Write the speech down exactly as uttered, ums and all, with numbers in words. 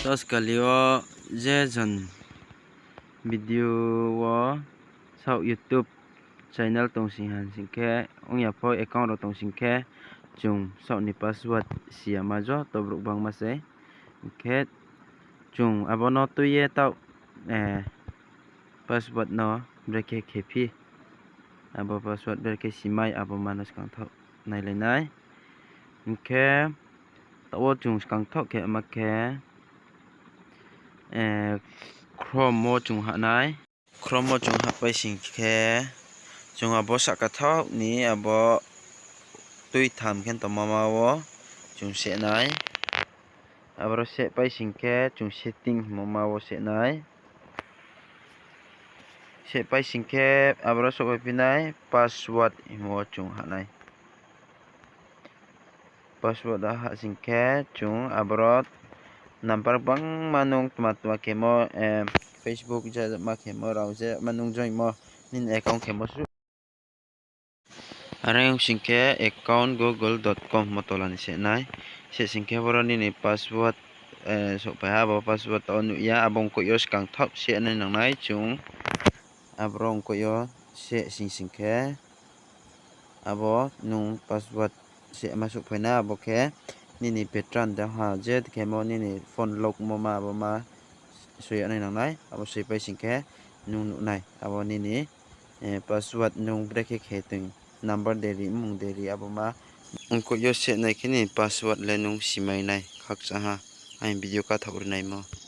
Joskali wo je jon video wo saoh YouTube channel tong sing ha sing khe, ong ya pho account rao tong sing khe, chung saoh ni password si ya ma joto brouh bangma se. Hing khe chung abo no tui ye taoh, password no brekhe khe phi. Abo password brekhe simai abo ma no skang thaoh nailai nai. Hing khe taoh wo chung skang thaoh khe ma khe, Chrome wo chung hah nai. Chrome wo chung hahpai sing khe, chung abo sahka thaoh ni abo tui tham khe tongmo ma wo chung seh nai. Aboro sehpai sing khe chung setting hingmo ma wo seh nai. Sehpai sing khe aboro souhphai phi nai password hingmo wo chung hah nai. Password a hah sing khe chung aboro number gbangma nung tma tma khemo, Facebook je ma khemo rao je ma nung joinmo nini account khemo suh. Are ong sing khe account google dot com mo tola ni seh nai. Seh sing khe aboro nini password souhphai ha, abo password taoh wo nuh ya, abo ongkoih yo skang thaoh seh nai nang nai chung. Aboro ongkoih yo seh sing sing khe abo nung password seh ma souhphai nai, abo khe nini pattern de ha, je khemo nini phone lock mo ma abo ma soi yag nai nang nai. Abo soipai sing khe nung nuh nai abo nini password nung brekhe khe tong, number de ri, mmung de ri, abo ma ongkoih yo seh nai khe nini password le nung simai nai khakchang ha. Aini video kathaoh ri naimo.